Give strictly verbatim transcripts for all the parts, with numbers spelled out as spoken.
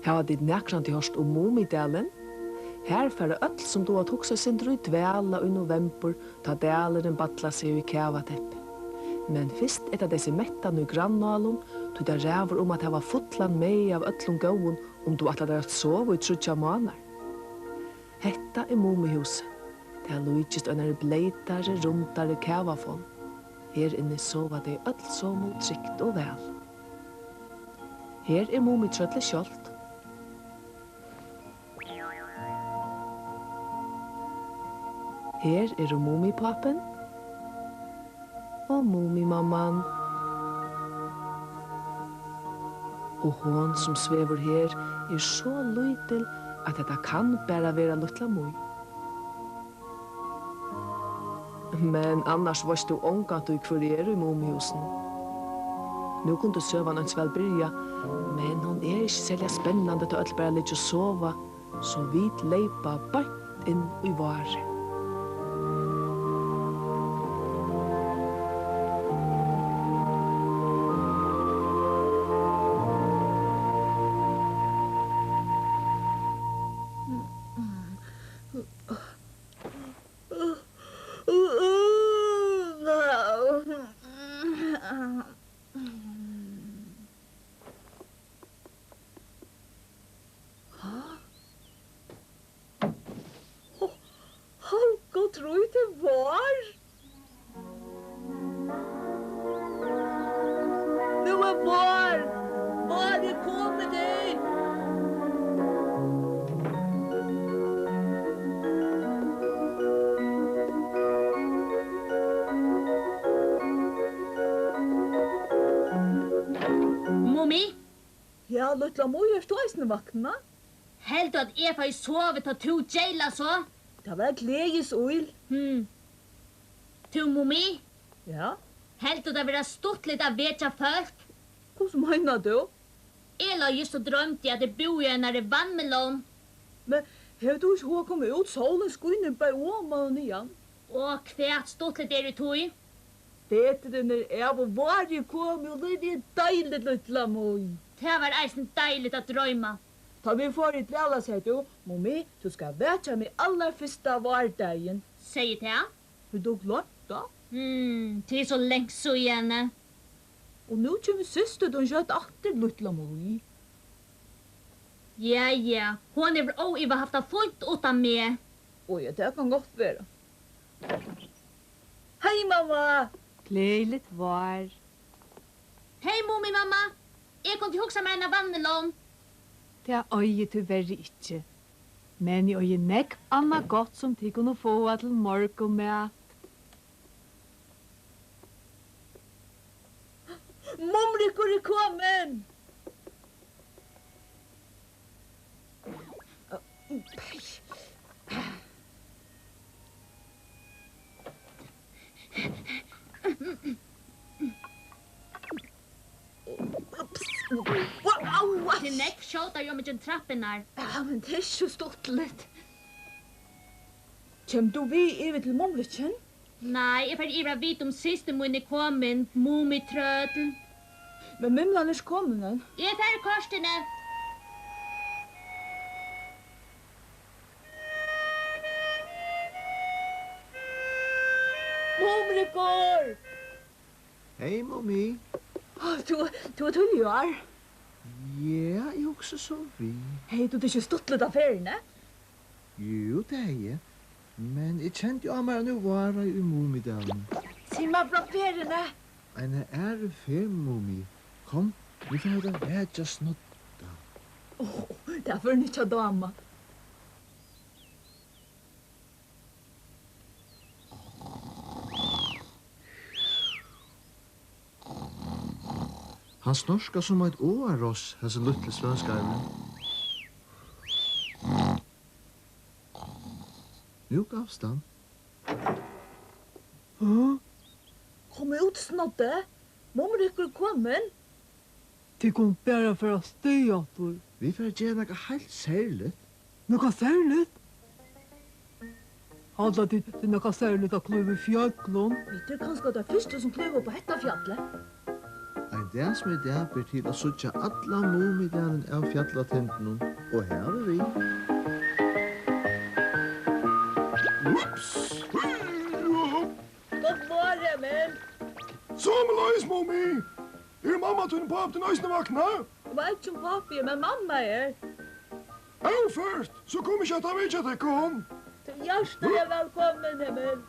Hava tit nakrantíð hoyrt um Mumidalin? Har fara øll, sum duga at hugsa eitt sindur í dvala í novembur, tá dalurin ballar seg í kavateppi. Men fyrst eta tey seg mettan í grannálum, tí tað ræður um at hava fullan maga av øllum góðum, um tú ætlar tær at sova í tríggjar mánaðar. Hetta er Mumihúsið. Tað líkist einari bleytari, rundari kavaform. Her inni sova tey øll somul trygt og væl. Her er Mumitrøllið sjálvt. Her eru Mumipápin og Mumimamman. Og hon, sum svevur her, er so lítil, at hetta kann bara vera lítla Mý. Men annars veitst tú ongantíð, hvør ið er í Mumihúsinum. Nú kundi søgan eins væl byrjað, men hon er ikki serliga spennandi, tá øll bara liggja og sova, so vit leypa beint inn í várið. Hálvgott trý til vár. Nú er vár. Vár er komið, ey. Mumi? Ja, lítla Mý, ert tú eisini vaknað? Heldur tú, at eg fái sovið, tá tú geylar so? Tað var gleðisýl. Hm. Tú, Mumi? Ja? Heldur tú tað vera stuttligt at vekja fólk? Hvussu meinar tú? Eg lá júst og droymdi, at eg búði í einari vatnmelón. Men hevur tú ikki hug at koma út? Sólin skínur bæði oman og niðan. Og hvat stuttligt er í tí? Veturin er av og várið er komið og lívið er deiligt, lítla Mý. Tað var eisini deiligt at droyma. Tá vit fóru í dvala, segði tú: Mumi, tú skalt vekja meg allarfyrsta várdagin. Segði eg tað? Hevur tú gloymt tað? Hm, tað er so langt síðani. Og nú kemur systir tín skjótt aftur, lítla Mý. Ja, ja, hon hevur óivað havt tað fínt uttan meg. Ó ja, tað kann gott vera. Hey, mamma! Gleðiligt vár. Hey, Mumimamma. Eg kundi hugsað mær eina vatnmelón. Tað eigi eg tíverri ikki. Men eg eigi nógv annað gott, sum tit kunnu fáa til morgunmat. Mumrikur er komin! Ups. Au, au. Tað er nógv skjótari um ígjøgnum trappurnar. Ja, men tað er ikki so stuttligt. Kemur tú við yvir til Mumrikin? Nei, eg fari yvir at vita, um systir mín er komin, Mumitrøll. Men Mimlan er ikki komin enn. Eg fari kortini. Mumrikur! Hey, Mumi. Ó, tú, tú ert tíðligur. Ja, eg hugsi so við. Hey, tú, tað er ikki stuttligt á ferðini? Jú, tað hevði eg. Men eg kendi á mær, at nú váraði í Mumidalinum. Sig mær frá ferðini. Eina aðru ferð, Mumi. Kom, vit fara at vekja Snodda. Ó, tað fer honum ikki at dáma. Hann snorkar sum eitt áaross, hasin lítli svøvnskarin. Nú gavst hann. Hæ? Kom út, Snoddi. Mumrikur er komin. Tit kunnu bara fara avstað aftur. Vit fara at gera nakað heilt serligt. Nakað serligt? Halda tit, tað er nakað serligt at klíva í fjøllum? Vit eru kanska tey fyrstu, sum klíva upp á hetta fjallið. Ein Dag sum í dag ber til at síggja allan Mumidalin av fjallatindunum og havi við. Ups! Góðan morgun, Emil. Somuleiðis, Mumi. Er mamma tín og pápi tín eisini vaknað? Eg veit ikki, um pápi er, men mamma er. Óført, so kom ikki at vitja tykkum. Tú ert hjartaliga vælkomin, Emil.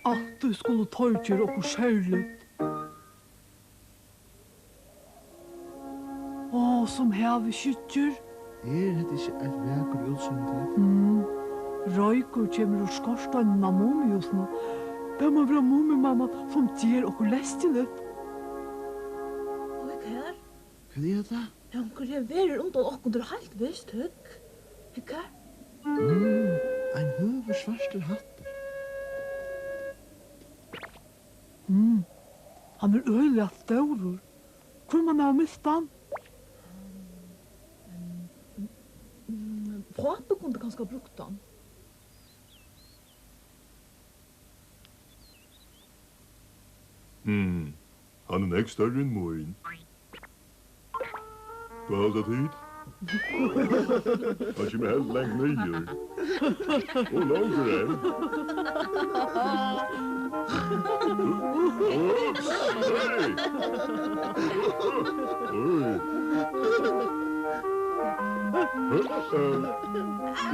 Altíð skulu teir gera okkurt serligt. Á, sum havið skyggir. Er hetta ikki eitt vakurt útsýni, Ted? Mm. Roykur kemur úr skorsteininum á Mumihúsinum. Tað má vera Mumimamman, sum ger okkurt leskiligt. Hygg her. Hvat er hetta? Onkur hevur verið undan okkum, tað er heilt vist, hygg. Hygg her. Mm, ein høgur svartur hattur. Mm. Hann er øgiliga stórur. Hvør man hava mist hann? Mm, mm, mm, pápi kundi kanska brúkt hann. Mm, hann er nógv størri enn mín. Hvat halda tit? Hann kemur heilt langt niður. Og longur enn. Ups, hey! Oj.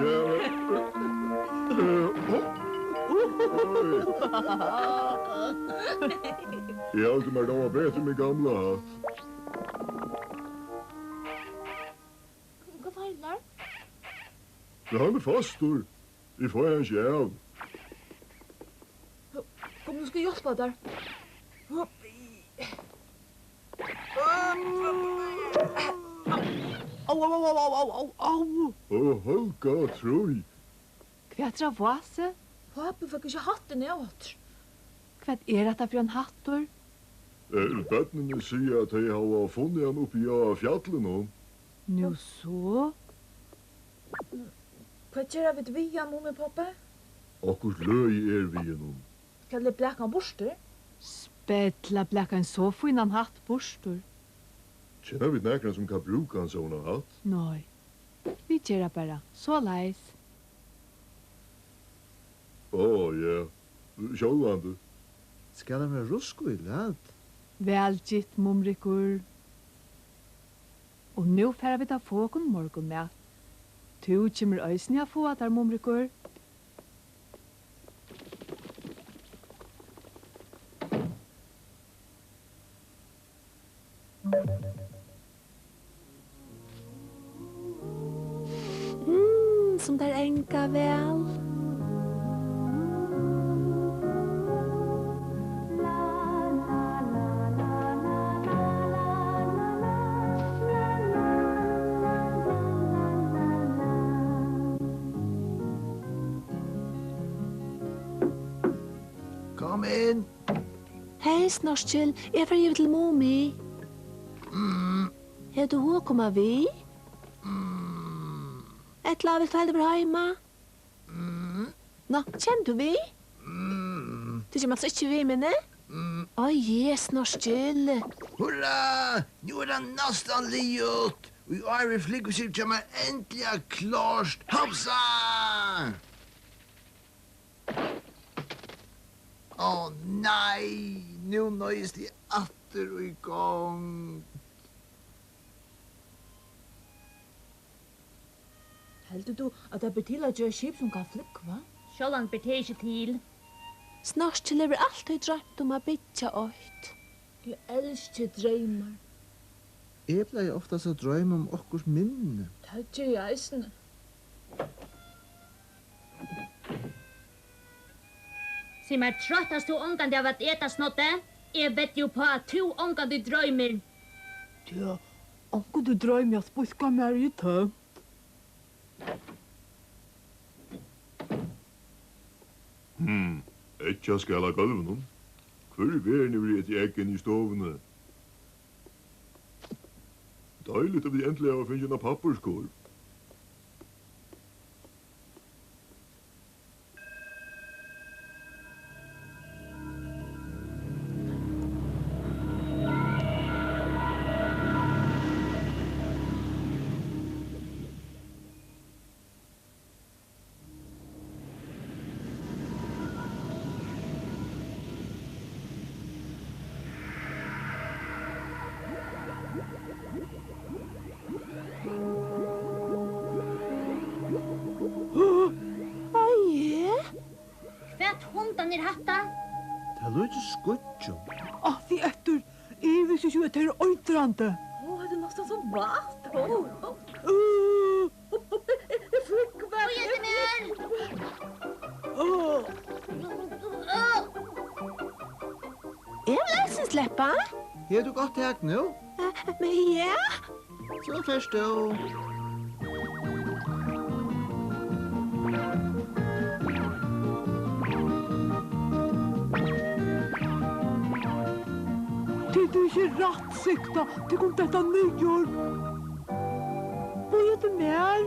Ja, eh, eh, hopp. Oj. Eg haldi mær dámar betur mín gamla hatt. Hvat feilar? Ja, hann er fastur. Eg fái hann ikki av. Kom, nú skal eg hjálpa tær. Au, au, au. Ó, Helga trý. Hvat er á vási? Pápi fekk ikki hattin av aftur. Hvat er hatta fyri ein hattur? Eh, børnini siga, at tey hava funnið hann uppi á fjallinum. Nú so. Hvat gera vit við hann, Mumipápi? Okkurt løgið er við honum. Skal eg blaka hann burtur? Spell at blaka ein so fínan hatt burtur. Kenna vit nakran, sum kann brúka ein sovorðnan hatt? Nei. Vit gera bara soleiðis. Á, ja. Sjálvandi. Skal hann vera rusk í lat? Væl gitt, Mumrikur. Og nú fara vit at fáa okkum morgunmat. Tú kemur eisini at fáa tær, Mumrikur. Mm, sum tær anga væl. Kom inn. Hey, Snorkil, eg fari yvir til Mumi. Mm. Hevur tú hug at koma við? Mm. Ella vilt tú heldur vera heima? Mm. Ná, kemur tú við? Mm. Tú kemur altso ikki við, meni? Mm. Á, jes, Snorkil. Hurra! Nú er tað næstan liðugt. Og í ár verður flúgvskipanarhúsið hjá mær endiliga klárt. Hopsa! Ó nei, nú noyðist eg aftur í gongd. Heldur tú, at tað ber til at gera skip, sum kann flúgva? Sjálvandi ber tað ikki til. Snorkil hevur altíð droymt um at byggja eitt. Eg elski dreymar. Eg plagi oftast at droyma um okkurt minni. Tað geri eg eisini. Sig mær, troyttast tú ongantíð av at eta, Snoddi? Eg veddi upp á, at tú ongantíð droymir. Tja, onkuntíð droymi eg, at spískkálið er tómt. Hmm, eggjaskalið á gólvinum. Hvør í verðini vil eta egg inni í stovuni? Deiligt, at vit endiliga hava fingið eina pappírskurv. At hundarnir hatta? Tað líkist skýggjum. Á, sig eftir. Eg visti ikki, at tað er eitrandi. Ó, hetta er næstan sum vatn. Ó, ó. Øh. Eg flúgvi. Bíða eftir mær. Ó. Ó. Eg vil eisini sleppa. Hevur tú gott tak nú? Eh, men ja. So fert tú. Tit eru ikki rætt siktað, tit kunnu detta niður. Bíða eftir mær.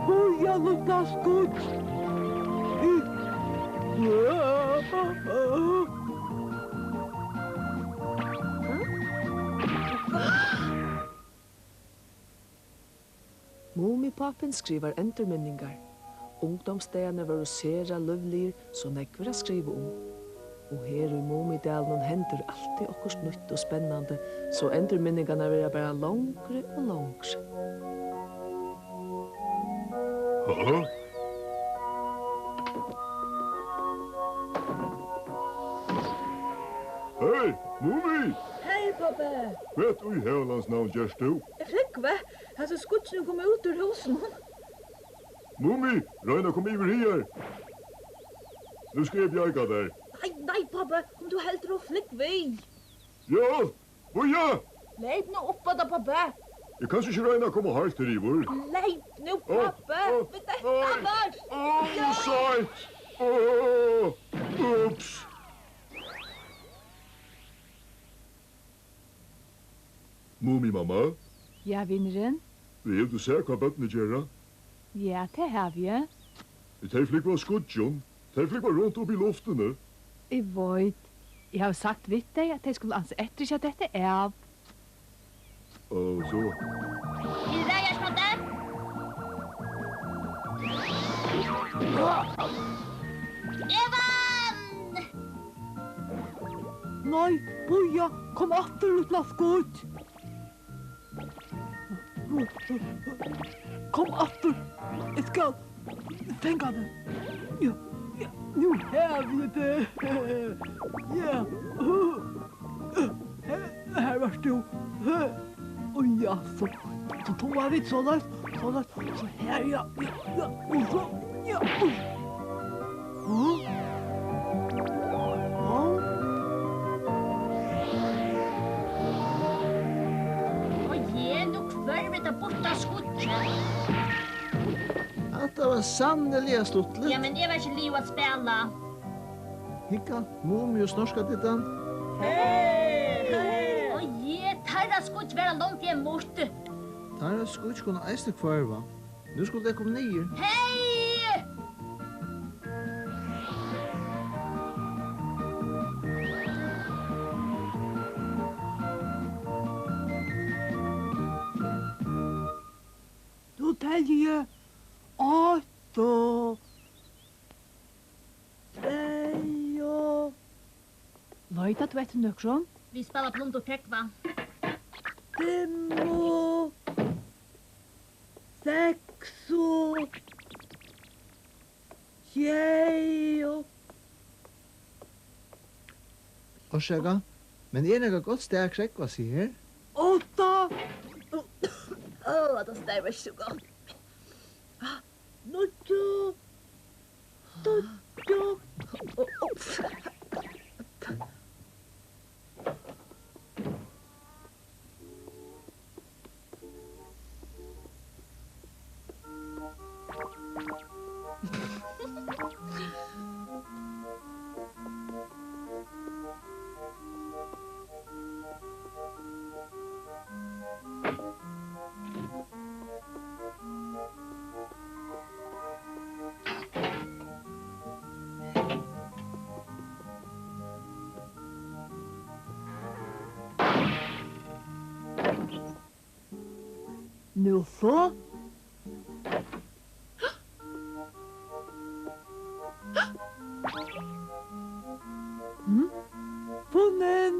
Bíða, lítla skýggj. Mumipápin skrivar endurminningar. Ungdómsdagarnir vóru sera lívligir, so nógv er at skriva um. Og her í Mumidalinum hendir altíð okkurt nýtt og spennandi, so endurminningarnar verða bara longri og longri. Ha? Hey, Mumi! Hey, pápi! Hvat í hellans navn gert tú? Eg flúgvi. Hasi skýggini koma út úr húsinum. Mumi, royn at koma yvir higar. Nú skal eg bjarga tær. Nei, nei, pápi, um tú heldur, og flúgv við. Ja, bíða! Leyp nú upp á tað, pápi. Eg kann ikki royna at koma heilt her yvir. Leyp nú, pápi. Vit detta bert. Ó, sætt. Ó, ups. Mumimamma? Ja, vinurin? Hevur tú sæð, hvat børnini gera? Ja, tað havi eg. Tey flúgva á skýggjum. Tey flúgva runt uppi í luftini. Eg veit. Eg havi sagt við tey, at tey skulu ansa eftir ikki at detta av. Ó, so. Til reiðar, Skoddi. Eg vann! Nei, bíða, kom aftur, lítla skýggj. Kom aftur, eg skal fanga teg. Ja, ja, nú havi eg teg. Ja. Her vart tú. Og ja, so, so tóku vit soleiðis, soleiðis, so her, ja, ja, ja, og so, ja, og. Hå? Hå? Á, ja, nú hvørvi tað burta skýggið. Hatta var sanniliga stuttligt. Ja, men eg var ikki liðug at spæla. Hygga, Mumi og Snorkadiddan. Hey! Hey! Á, ja, teirra skýggj verða longu enn mítt. Teirra skýggj kunnu eisini hvørva. Nú skulu tey koma niður. Hey! Nú telji eg átta. Tvey. Leitar tú eftir nøkrum? Vit spæla Blunda og prógva. Fimm. Seks. Sjey. Orsaka, men er nakað gott stað at krógva seg her? Átta. Ó, hatta staðið var ikki so gott. Níggju. Níggju. Nú so. Hm? Funnin!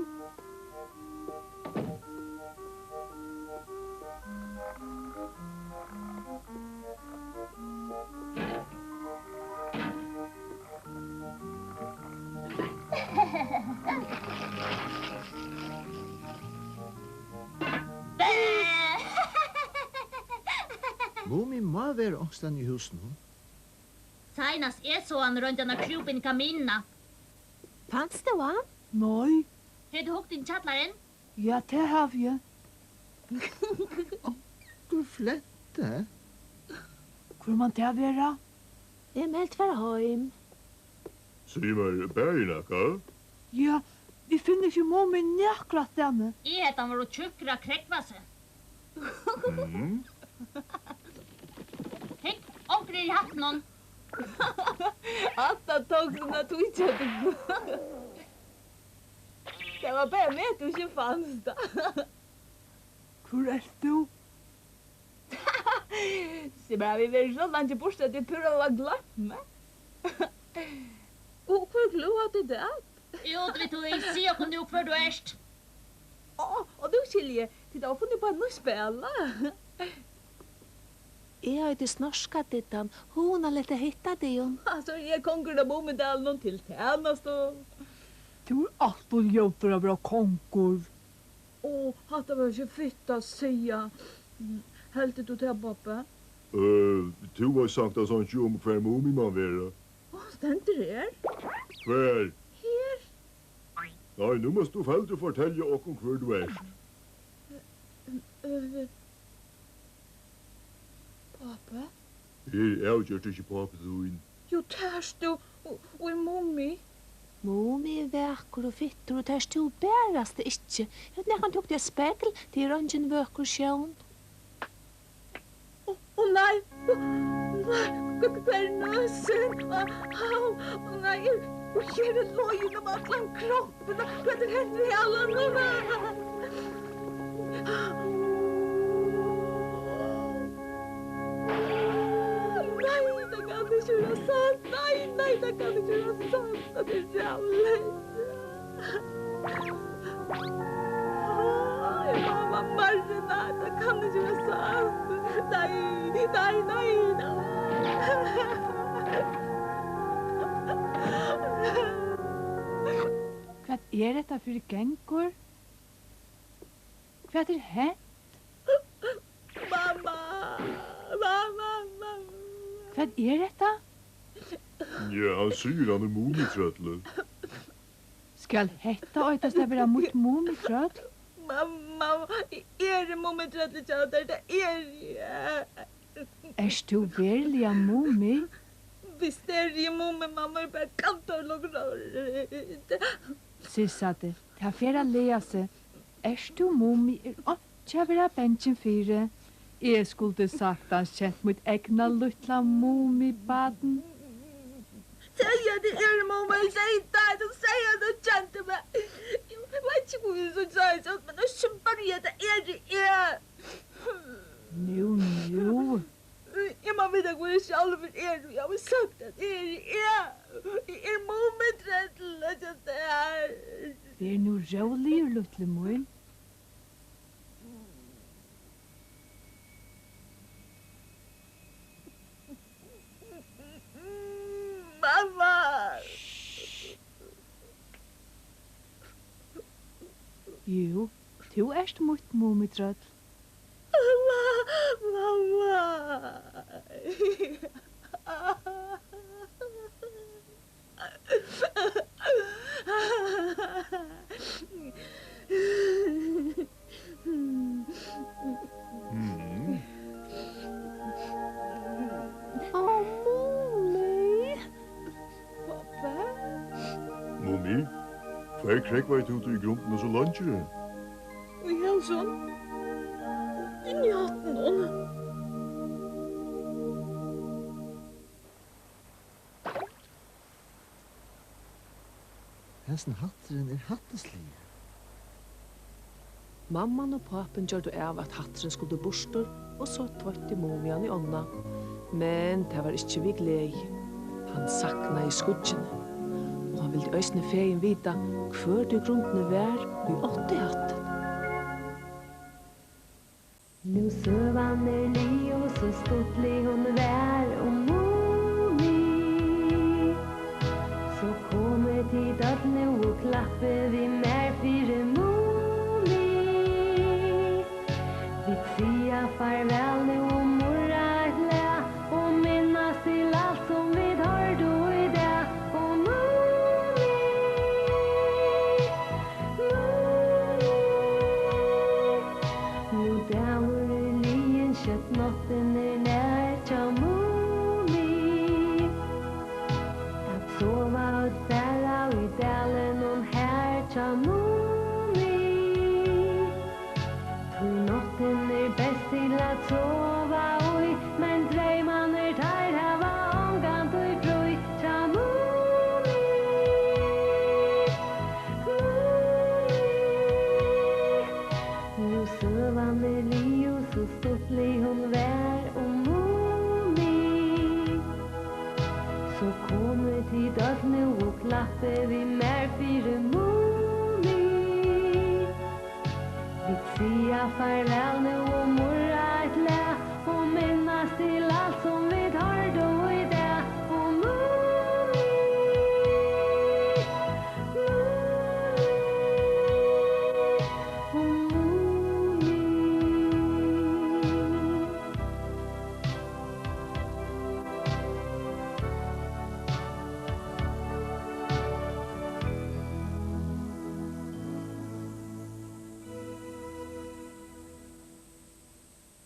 Mumi má vera onkrastaðni í húsinum. Seinast eg sá hann, royndi hann at krúpa inn í kaminina. Fanst tú hann? Nei. Hevur tú hugt inn í kjallaran? Ja, tað havi eg. Onkur flentir. Hvør man tað vera? Eg helt fara heim. Sig mær, ber nakað? Ja, vit finna ikki Mumi nakrastaðni. Eg helt hann var ov tjúkkur at krógva seg. Mhm. Hygg, onkur er í hattinum. Hatta tók sína tíð hjá tykkum. Tað var bara meg, tú ikki fanst. Hvør ert tú? Sig mær, hava vit verið so leingi burtur, at eg púra havi gloymt meg? Og hvør gleðir tú teg at? Út við tí, sig okkum nú, hvør tú ert. Á, og nú skilji eg, tit hava funnið upp á eitt nýtt spæl. Eg eiti Snorkadiddan, hugnaligt at hitta tygum. Altso, eg er kongur av Mumidalinum til tænastu. Tú ert alt ov ljótur at vera kongur. Ó, hatta var ikki fitt at siga. Heldur tú tað, pápi? Øh, tú veitst sankthans einki um, hvar Mumi man vera. Hon stendur her. Hvar? Her. Nei, nú mást tú heldur fortelja okkum, hvør tú ert. Øh, pápi? Eg eri avgjørt ikki pápi tín. Jú, tað ert tú, og, og er Mumi. Mumi er vakur og fittur, og tað ert tú barasta ikki. Hevur tú nakrantíð hugt í eitt spegl? Tað er eingin vøkur sjón. Ó, ó nei, ó, nei, hvar, hvar er nøsin? Á, á, ó nei, er, og her er login um allan kroppin. Hvat er hent við halanum? Nei, tað kann ikki vera satt. Nei, nei, tað kann ikki vera satt. Tað er ræðuligt. Áh, eg má hava meira, nei, tað kann ikki vera satt. Nei, nei, nei, nei. Hvat er hetta fyri gangur? Hvat er hent? Mamma! Mamma, mamma! Hvat er hetta? Ja, hann sigur, hann er Mumitrøllið. Skal hetta eitast at vera mítt Mumitrøll? Mamma, eg eri Mumitrøllið hjá tær, tað eri eg. Ert tú veruliga Mumi? Vist eri eg Mumi, mamma, er bara kantar longur. Sissati, tað fer at laga seg. Ert tú Mumi, er einki at vera bangin fyri. Eg skuldi saktans kent mítt egna lítla Mumibarn. Segði, at eg eri Mumi, segði tað, tú segði, at tú kendi meg. Eg veit ikki, hví eg so gjørdi, men nú sum bara eg, tað eri eg. Nú, nú. Eg má vita, hvør eg sjálvur eri. Eg havi sagt, at eg eri eg. Eg eri Mumitrøllið hjá tær. Ver nú róligur, lítli mín. Mamma! Jú, tú ert mítt Mumitrøll. Mamma, mamma. Mhm. Á, Mumi. Pápi? Mumi, hvar krógvaði tú teg í grundini so leingi? Í hesum. Inni í hattinum. Hasin hatturin er hættisligur. Mamman og pápin gjørdu av, at hatturin skuldi burtur, og so tveitti Mumi hann í ánna. Men tað var ikki við gleði. Hann saknaði skýggini, og hann vildi eisini fegin vita, hvør tað í grundini var, ið átti hattin. Nú søgan er liðug, so stuttlig hon var um Mumi. So komið tit øll nú og klappið við mær fyri Mumi. Vit siga farvæl nú og murra Støðan er liðug, so stuttlig hon var, um Mumi. So komið tit øll nú og klappið við mær fyri Mumi. Vit siga farvæl nú